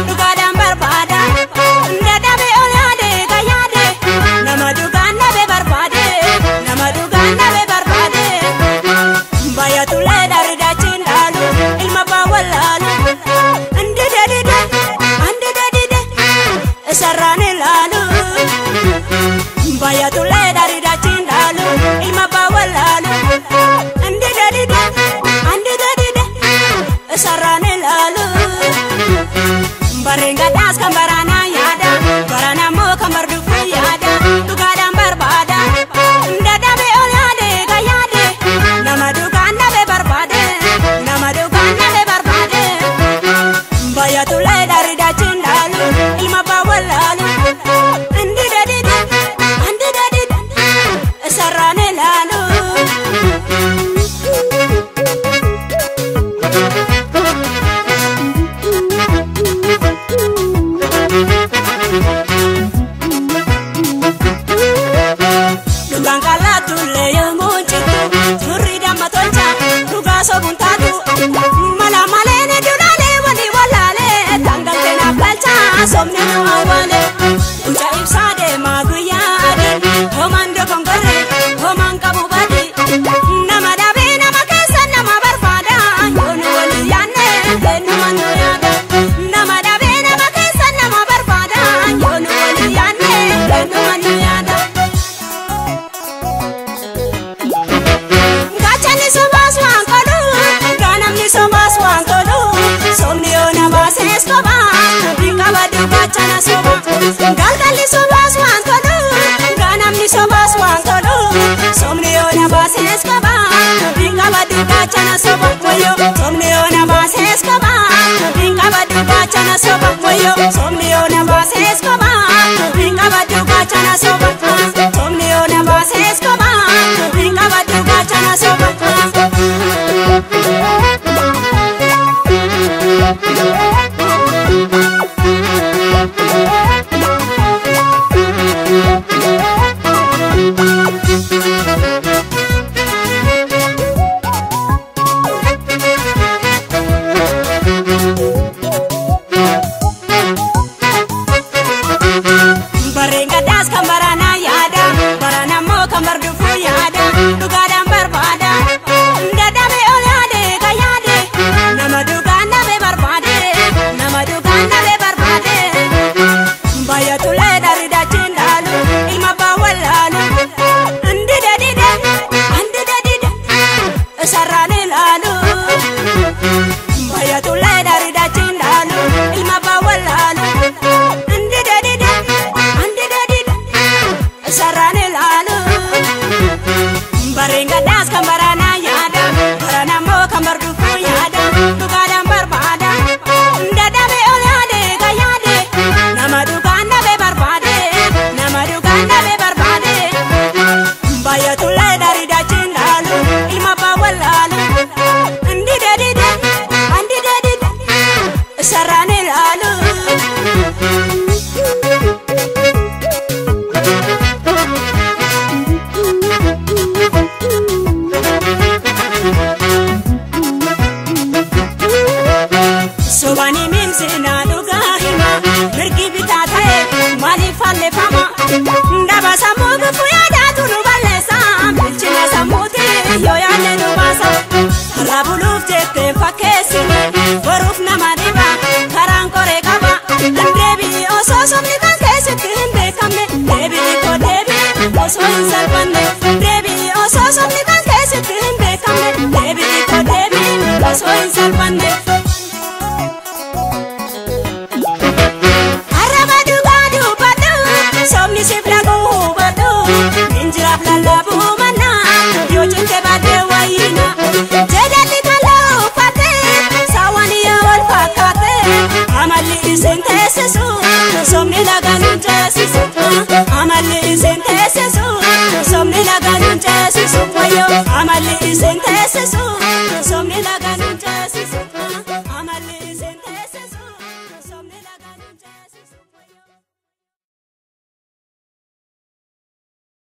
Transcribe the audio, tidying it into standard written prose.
Dhugaadhaan barbaada. Dadhabee ol yaade kan yaade. Nama dhugaan dhabe barbaade. Nama dhugaan dhabe barbaade. Baay'atulee daridachiin dhaalu. Ilma abbaa wallaalu. Andida dide andida dide sarraan ilaalu. Baay'atulee daridachiin dhaalu. Ilma abbaa wallaalu. Andida dide andida dide sarraan ilaalu. Barreen gaddaas kan baraanaa yaada. Baraanaa immoo kan barduufuu yaada. Dhugaadhaan barbaada. Dadhabee ol yaade kan yaade. Nama dhugaan dhabe barbaade. Nama dhugaan dhabe barbaade. Baay'atulee daridachiin dhaalu. Ilma abbaa wallaalu. Andida dide andida dide sarraan ilaalu. Dhugaan qallaatullee yommuu cittu turri damma tolcha dhugaa sobuun taatu mala malee duraalee walii wallaalee tangaltee naaf galcha sobni nu awwaale. Guca ibsaa deemaa guyyaa adii homaan dogongorre homaan qabu badi nama dhabee nama keessa nama barbaada yoo nu walii yaanne eenyuma nu yaada nama dhabee nama keessa nama barbaada yoo nu walii yaanne eenyuma nu yaada. Gaachanni sobaas waan tolu, ganamni sobaas waan tolu, sobni yoo na baasees qoba, dubbiin qabadhu gaachana soba. Galgalli sobaas waan tolu, ganamni sobaas waan tolu, sobni yoo na baasees qoba, dubbiin qabadhu gaachana soba. Wayyoo, sobni yoo na baasees qoba, dubbiin qabadhu gaachana soba. Wayyoo, sobni yoo na baasees qoba, dubbiin qabadhu gaachana soba. Sobni yoo na baasees qoba, dubbiin qabadhu gaachana soba. Barreen gaddaas kan baraanaa yaada. Baraanaa immoo kan barduufuu yaada. Dhugaadhaan barbaada. Dadhabee ol yaade kan yaade. Nama dhugaan dhabe barbaade. Nama dhugaan dhabe barbaade. Baay'atulee daridachiin dhaalu. Ilma abbaa wallaalu. Andida dide andida dide sarraan ilaalu. Baay'atulee daridachiin dhaalu. Ilma abbaa wallaalu. Andida dide andida dide sarraan ilaalu. Barreen gaddaas kan baraanaa yaada. Baraanaa immoo kan barduufuu yaada. Dhugaadhaan barbaada. Dadhabee ol yaade kan yaade. Nama dhugaan dhabe barbaade. Nama dhugaan dhabe barbaade. Baay'atulee daridachiin dhaalu. Ilma abbaa wallaalu. Andida dide andida dide sarraan ilaalu. Sobani mimsinaa dhugaa hima mirgi bitaa ta'e maaliif fallifama? Daba sammuu gufuu yaadaatu nu balleessa bilchina sammuuti yoo yaadne nu baasa. Har'a buluuf jettee fakkeessine boruuf nama dhiba karaan qoree qaba. Deebii osoo sobni kan keessatti hin beekamne deebii koo deebii osoo hin salphanne deebii osoo sobni kan keessatti hin beekamne deebii koo deebii osoo hin salphanne.